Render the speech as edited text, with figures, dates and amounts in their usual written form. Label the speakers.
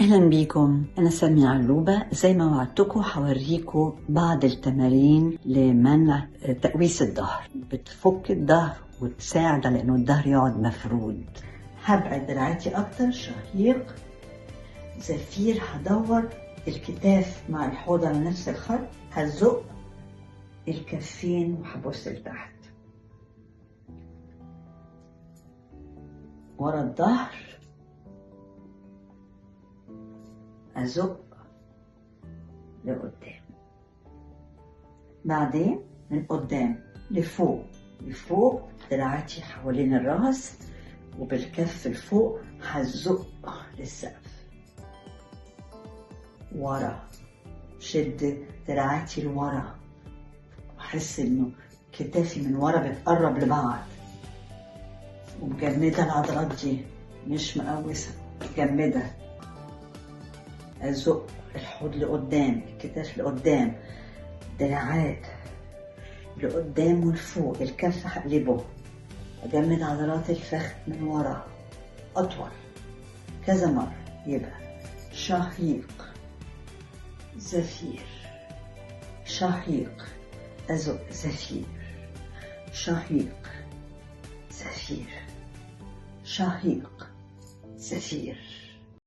Speaker 1: أهلا بيكم، أنا سامية علوبة. زي ما وعدتكم هوريكم بعض التمارين لمنع تقويس الظهر. بتفك الظهر وتساعد على إنه الظهر يقعد مفرود. هبعد دراعاتي أكتر، شهيق زفير، هدور الكتاف مع الحوض على نفس الخط، هزق الكفين وهبص لتحت ورا الظهر، أزق لقدام، بعدين من قدام لفوق لفوق، دراعاتي حوالين الراس وبالكف لفوق هزق للسقف ورا، شد دراعاتي لورا، أحس إنه كتافي من ورا بتقرب لبعض، ومجمدة العضلات دي، مش مقوسة، مجمدة. أزق الحوض لقدام، الكتاف لقدام، دراعات لقدام ولفوق، الكف هقلبه، أجمد عضلات الفخذ من ورا أطول كذا مرة. يبقى شهيق زفير، شهيق أزق زفير، شهيق زفير، شهيق زفير.